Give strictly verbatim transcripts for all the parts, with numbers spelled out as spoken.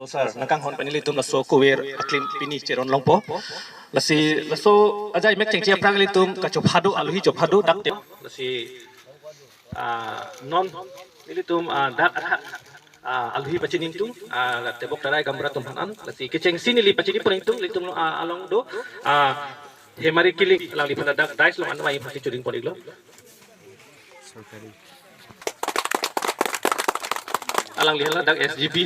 Sir, nangkanghon pen ilitum laso kover aklim pini cheron longpo. Lasi laso ajai mek chengche aphrang ilitum kachophado, alohi chophado dak te. Lasi, ah, non ilitum, ah, dak athak, ah, alohi pachini ingtung, ah, tebok tarai gaonbura atum aphan an. Lasi kechengsi neli pachini pon ingtung, ilitum, ah, along do, ah, Hemari Killing, alangliphan dak dais along an vangji aphan si choningri pon iklo. Alangli hala dak S G B.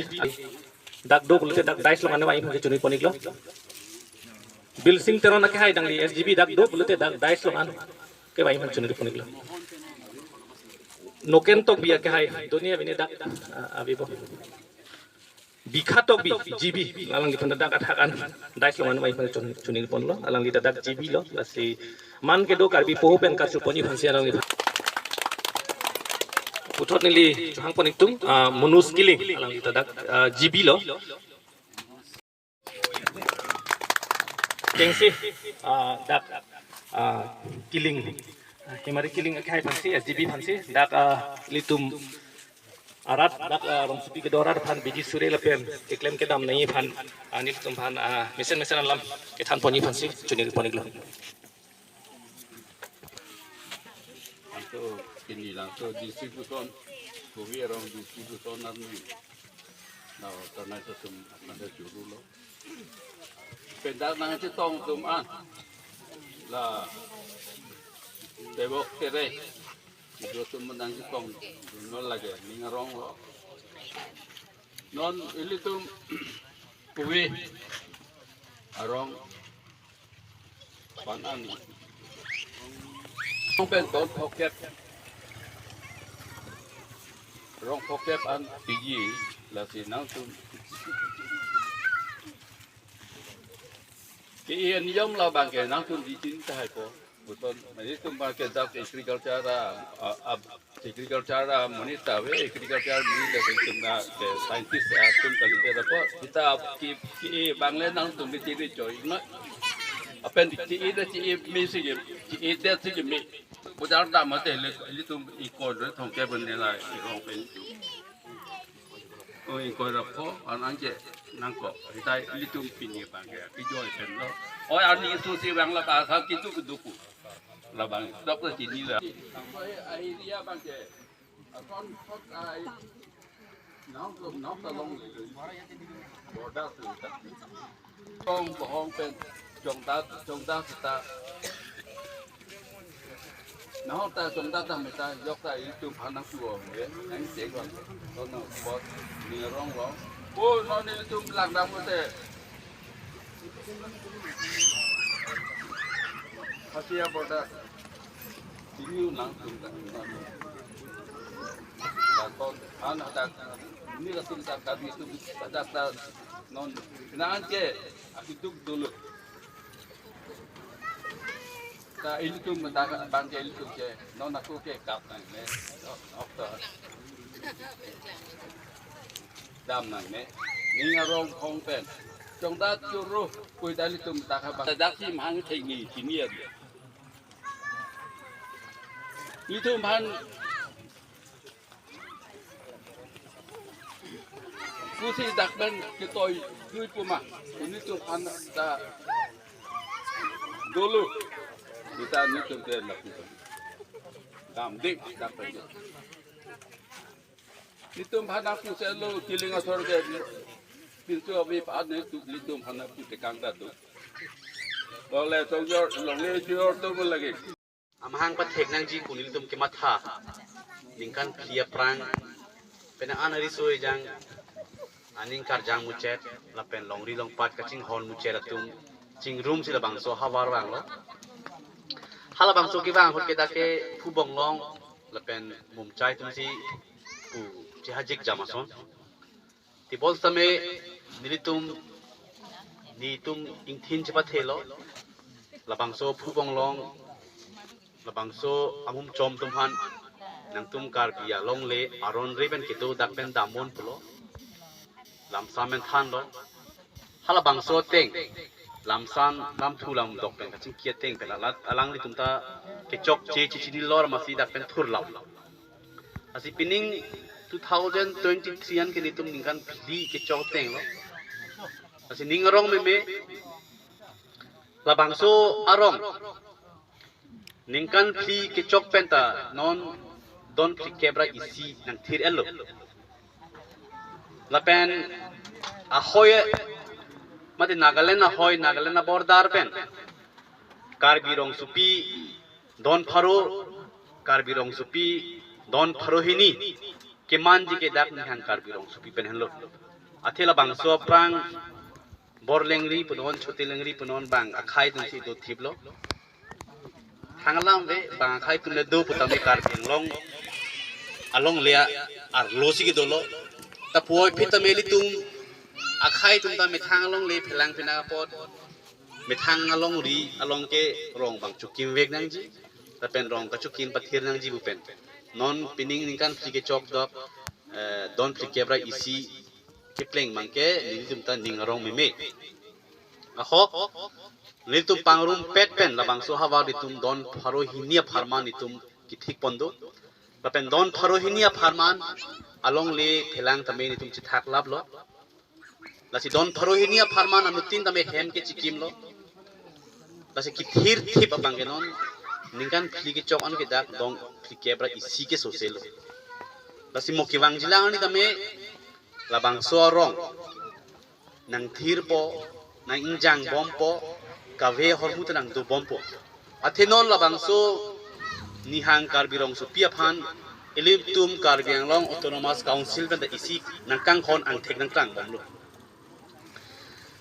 Dak do pulote dak dais along an vangji aphan si choningri pon iklo. Bilsing Teron akehai, alangli S G B dak do pulote dak dais along an kevangji aphan choningri pon iklo. Noken Tokbi akehai, doni abini dak, ah, abibo. Bikha Tokbi, G B, alangliphan dak athak an dais along an vangji aphan chon-, choningri ponlo, alangli dak G B lo, lasi man kedo Karbi poho pen karcho ponji aphan si alangli. Puthot neli chohang pon ingtung, ah, Manoj Killing, alangli dak, ah, G B lo. Kengsi, ah, dak, ah, Killing, ah, Hemari Killing akehai aphan si, S G B aphan si, dak, ah, ilitum arat, dak, ah, rongsopi kedo arat aphan bidi suri lapen keklem kedam nangji aphan, ah, nelitum aphan, ah, mesen mesen alam kethan ponji aphan si choningri pon iklo. Langso, pini Langso distribution, Kovi arong distribution arni. Now, tanai sasum, nang churu lo. Pendak nangchetong atum an. La, tebok tere. Ido atum nangchetong, dunno lake, ning arong lo. Non ilitum Kovi arong aphan an. Rong pen don phokep. Rong phokep an piji lasi nangtum. Ke-en yom labang ke nangtum di chin tahai po. Puson, mari tum abang ke dak agriculture a, a, a, agriculture a monit ave, agriculture monit ave tum na ke scientist atum kalite dapo. Kita ki, ki bang le nangtum di tiri choi na. Apen di ki ida ki mi si ki, ki ida si ki mi. Budar da mate le, ilitum ingkoi le thomkep pen ne la irong pen tu. O ingkoi ra pho, an anke nangkok. Hitai ilitum pini abang ke, pijoi pen lo. Oi, arni isu si bang la ka sa kitu keduku. Labang, dok la chini la. Ai ria abang ke. Akon kot ai. Nong tum, nong ta long le. Border tu ta. Tong bohong pen, chongdat, chongdat ta. Nahok ta chongdat ta meta, yok ta ilitum aphan nangsu-o, ye, nang chek lo. Tono bot, ning arong lo. O, non ilitum langdam te. Hatia border. Sini nangtum ta. Laton, an hadak, ini latum ta kami tu, hadak ta non, nang ke, aku duk dulu. Ta ilitum mata abang ke ilitum ke, non aku ke kap nang ne, ok, ok ta. Dam nang ne, ning arong hong pen. Chongdat churu, koi dali tum ta kha bang. Dak si mahang thei ni, sini ya. Ilitum aphan pusi dak pen ketoi dui puma. Ilitum aphan ta dolo. Kita ilitum ke laku. Dam dik dak pen. Ilitum aphan nangpuselo Killing asor ke pintu abi aphan ilitum aphan nangputekang ta do. Longle chongjor, longle chongjor tu lagi. Amahang pathek nangji pu nelitum kematha ningkan phli aphrang pen an ariso ejang aning karjang muchot lapen longri longpat kachinghon muchot atum chingrum si labangso havar vanglo. Halabangso kevang ahut ke dak ke Phubonglong lapen Mumchai atum si pu chehajik jam ason. Tebonsitame nelitum, netum ingthin chepathelo. Labangso Phubonglong, labangso amum chom atum aphan nangtum Karbi alongle aron re pen kedo dak pen damnon pulo. Lamsam pen thanlo. Halabangso ateng, lamsan, lamthu lamdok pen kachingki ateng pen alat alanglitum ta kechokche chechinilo amatsi dak pen thurlam. Lasi pining two thousand twenty-three an ke netum ningkan phli kechok atenglo. Lasi ning arong meme, labangso arong ningkan phli kechok penta non don phlikep ra isi nangthir-etlo. Lapen ahoi, mate Nagaland ahoi, Nagaland a-border pen Karbi rongsopi don pharo, Karbi rongsopi don pharo hini kemanji ke dak Nihang Karbi rongsopi pen henlo. Athe labangso aphrang Borlengri punon, Chotilengri punon bang akhei atumsi dothiplo. Thang alam ave bang akhei atum le do pu tame Karbi Anglong alongle arlosi kedolo. Ta puvoiphit tame ilitum akhei atum ta methang alongle phelang phenak apot, methang alongri along ke rong bang chokimvek nangji, lapen rong kachokim pathir nangji pu pen. Non pining ningkan phli kechok dok, eh, don phlikep ra isi kepleng abang ke nelitum ta ning arong meme. Ahok, nelitum pangrumpet pen labangso havar nelitum don pharo hini apharman nelitum kethik pon do. Lapen don pharo hini apharman alongle phelang tame nelitum chethak laplo. Lasi don pharo hini apharman anuttin tame hem kechikimlo. Lasi kethirthip abang ke non ningkan phli kechok an ke dak don phlikep ra isi ke soselo. Lasi mo kevangjilang arni tame labangso arong nangthirpo, nang-ingjangbompo, kave ahormu ta nangdobompo. Athe non labangso Nihang Karbi rongsopi aphan ilitum Karbi Anglong Autonomous Council penta isi nangkanghon angthek nangklangbomlo.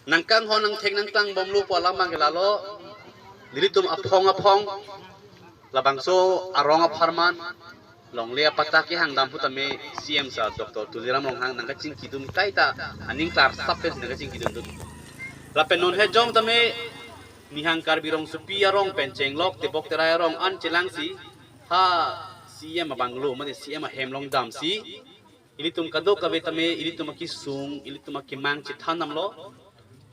Nangkanghon angthek nangklangbomlo pu alam abang ke lalo, nelitum aphong aphong labangso arong apharman longle apatta kehangdam ahut tame C M sir Doctor Tuliram Ronghang nangkachingkidun kaita aning klarsap pen nangkachingkidundun. Lapen non hejong tame Nihang Karbi rongsopi arong pen chenglok tebok terai arong an chelangsi ha C M abanglo mate C M ahem along damsi ilitum kadokave tame ilitum akesung, ilitum akemang chethandamlo.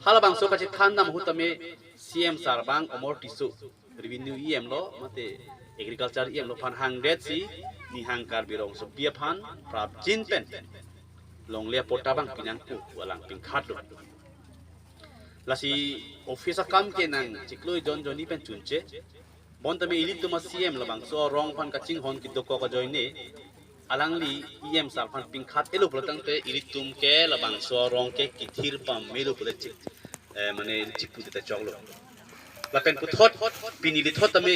Halabangso kachethandam ahut tame C M sir abang Omor Tisso, Revenue E M lo, mate Agriculture E M lo aphan hangdetsi Nihang Karbi rongsopi aphan prapjin pen longle apatta abang pinangpo pu alang pingkhatlo. Lasi office akam ke nangchiklo jon jonni pen chunche. Bonta me ilitum a-C M labangso arong aphan kachinghon kedokok ajoine alangli E M sir aphan pingkhat-etlo pulo tangte ilitum ke labangso arong ke kethir pamelo pule chik, eh, mane chikpute ta choklo. Lapen puthot pini lithot tame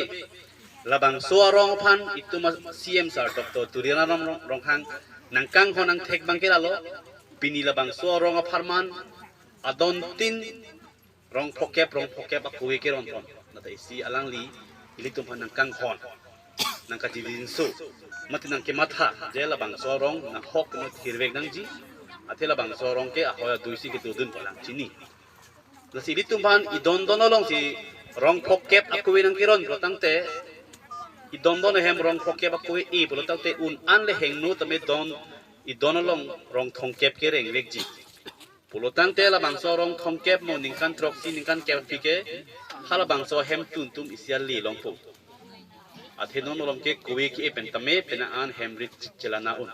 labangso arong aphan itum a-C M sir Doctor Tuliram Rong-, Ronghang nangkanghon angthek abang ke lalo, pini labangso arong apharman adon tin rong phokep, rong phokep akove keron pon. Nata isi alangli ilitum aphan nangkanghon, nangkajidinso, mate nangkematha, je labangso arong nahok no thirvek nangji, athe labangso arong ke ahoi aduisi kedodun pu alang chini. Lasi ilitum aphan idon don alongsi rong phokep akove nangkeron pulo tangte, idon don ahem rong phokep akove-e pulo tangte un an le hingno tame don, idon along rong thomkep kerengvekji. Pulo tangte labangso rong thomkep mo ningkan throksi ningkan kep aphi ke halabangso ahemtun atum isi ale longpo. Athe non malom ke kove ke-e pen tame pena an hem rit chelana un.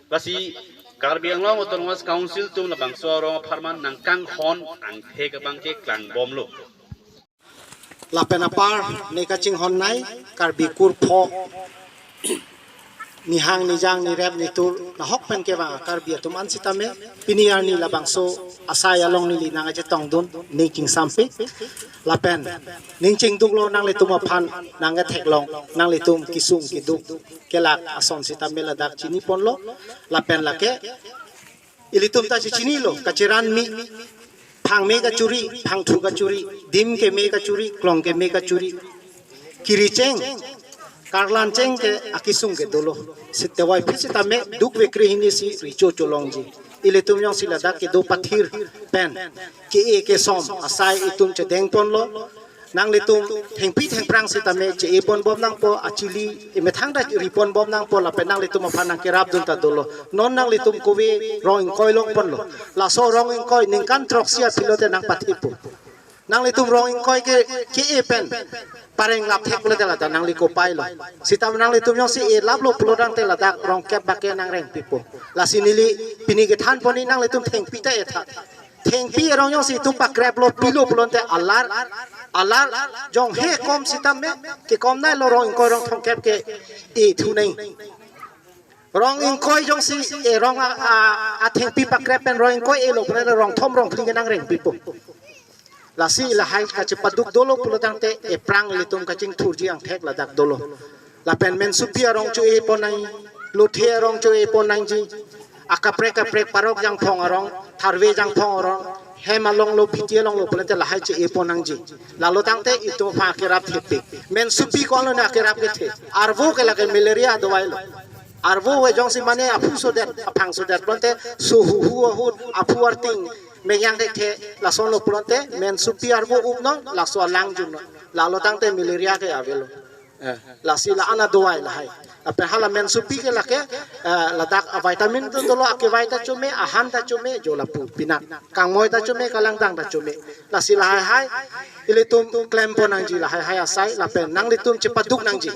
Lasi Karbi Anglong Autonomous Council atum labangso arong apharman nangkanghon angthek abang ke klangbomlo. Lapen apar ne kachinghon nei Karbi kurpho, nihang nijang nirep nitur nahok pen kevang a-Karbi atum an sitame pini arni labangso asai along neli nangkachetongdun, ning chingsampik lapen ning chingduklo, nanglitum aphan nangketheklong, nanglitum kesung keduk kelak ason sitame ladak chiniponlo. Lapen lake ilitum ta chechinilo, kacheran mi, phang me kachuri, phangthu kachuri, dim keme kachuri, klong keme kachuri, kiricheng, karlancheng ke akesung ke dolo. Sitewai phi sitame duk vekri hini si richo cholongji. Ilitum jongsi ladak kedo pathir pen ke-e kesom asai itum chedengponlo. Nanglitum thengpi thengphrang sitame che-e ponbom nangpo, achili emethang ta riponbom nangpo, lapen nanglitum aphan nangkerapdun ta dolo. Non nanglitum kove rong ingkoi longponlo. Laso rong ingkoi ningkan throksi aphi lote nangpathepo. Nanglitum rong ingkoi ke, ke-e pen pareng lapthek pulote ladak nangli kopailo. Sitame nanglitum jongsi e laplo pulo tangte ladak rong kep bak ke nangrengpipo. Lasi neli pini kethanpon, nanglitum thengpi ta etha. Thengpi arong jongsi itum pakreplo pilo pulote alar, alar jong he kom sitame, kekom nai lo rong ingkoi rong thomkep ke e thu nai. Rong ingkoi jongsi, e, rong a, a, athengpi pakrep pen rong ingkoi elo pulote rong thom rong phli ke nangrengpipo. Lasi lahai kachepaduk dolo pulotangte ephrang ilitum kachingthurji angthek ladak dolo. Lapen mensopi arong cho-e pon nang, lothe arong cho-e pon nangji. Akaprek kaprek parok jangphong arong, tharve jangphong arong, hem along lo, phiti along lo pulote lahai che-e pon nangji. Lalo tangte itum aphan akerap thepik. Mensopi ko-an lo ne akerap kethe. Arvo ke lake malaria dawai lo. Arvo we jongsi mane aphu sodet, aphang sodet pulote, so huhu ahut, aphu arting, mekyang thekthe, lason lo pulote, mensopi arvo upnon, laso alang jumnon. Lalo tangte malaria ke avelo. Eh, lasi la-an adawai lahai. Lapen hala mensopi ke lake, eh, ladak a vitamin dun dolo, akevai ta chome, ahan ta chome, jo lapu pinak. Kangmoi ta chome, kalangdang ta chome. Lasi lahai hai, ilitum klem pon nangji lahai hai asai, lapen nanglitum chepaduk nangji.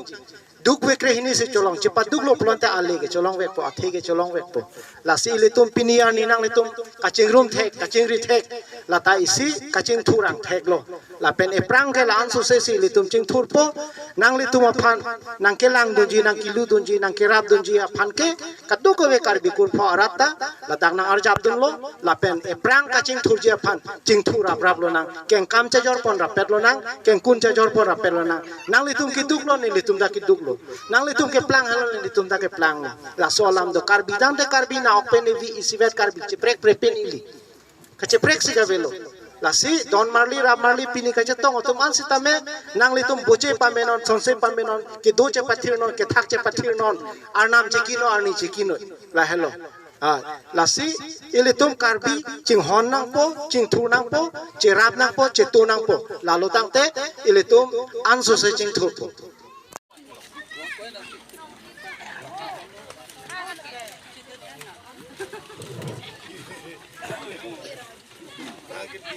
Duk vekre hini si cholong, chepaduk lo pulote ale ke cholong vekpo, athe ke cholong vekpo. Lasi ilitum pini arni nanglitum kachingrum thek, kachingri thek, lata isi kachingthur angthek lo. Lapen ephrang ke la-an sose si ilitum chingthurpo, nanglitum aphan, nangkelang dunji, nangkelu dunji, nangkerap dunji aphan ke, kadokave Karbi kurpho arat ta, ladak nang arjap dunlo, lapen ephrang kachingthurji aphan, chingthur raprap lonang, kengkam chajor pon rappet lonang, kengkun chajor pon rappet lonang, nanglitum keduk lo, nelitum ta keduk lo, nanglitum keplang helo, nelitum ta keplang lo. Laso alam do, Karbi tangte Karbi na ok pen evi isivet Karbi cheprek prepen ili. Kacheprek si kavelo. Lasi don marli, rap marli, pini kachetong atum an sitame, nanglitum boche pamenon, sonse pamenon, kedo chepathirnon, kethak chepathirnon, arnam chekino, arni chekino. Lahelo. Ah, lasi ilitum Karbi chinghon nangpo, chingthur nangpo, cherap nangpo, cheto nangpo. Lalo tangte ilitum ansose chingthurpo.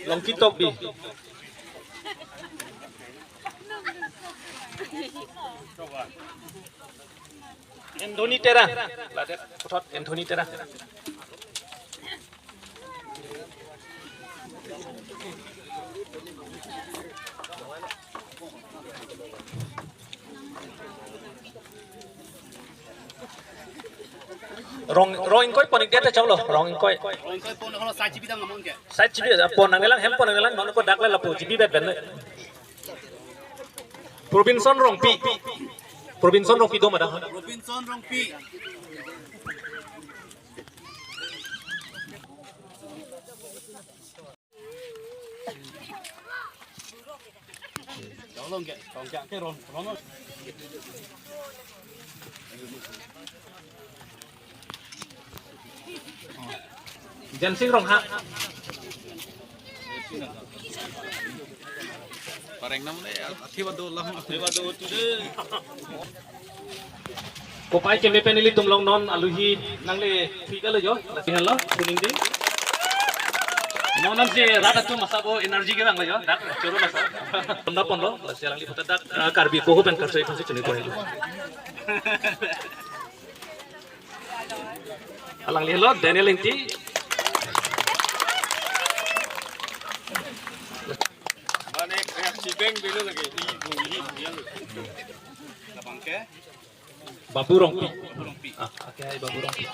Longki Tokbi. Anthony Terang. Ladet puthot Anthony Terang. Rong, rong ingkoi pon ik det ta choklo, rong ingkoi. Rong ingkoi pon holo sa G B dam ngamon ke. Sa G B, pon nangnelang, hem pon nangnelang, non ko dak le lapu G B bet ben. Robinson Rongpi. Robinson Rongpi do mada. Robinson Rongpi. Jensing Rongha. Pareng nam le, athi badu lam. Athi badu tu de. Kopai keme pen ilitum along non aluhi nangle thik alo jo, lasi helo, kuning ding. Non nam si rat atum masa bo energy ke bang lo jo, dak choro masa. Punda pon lo, lasi alangli putar dak, ah, Karbi poho pen karsai pasi chuni koi. Alangli helo, Daniel Ingti. Mane, kaya si beng belo lagi, hi, hi, hi, hi. Labang ke? Babu Rongpi. Babu Rongpi. Ah, okay, hai Babu Rongpi.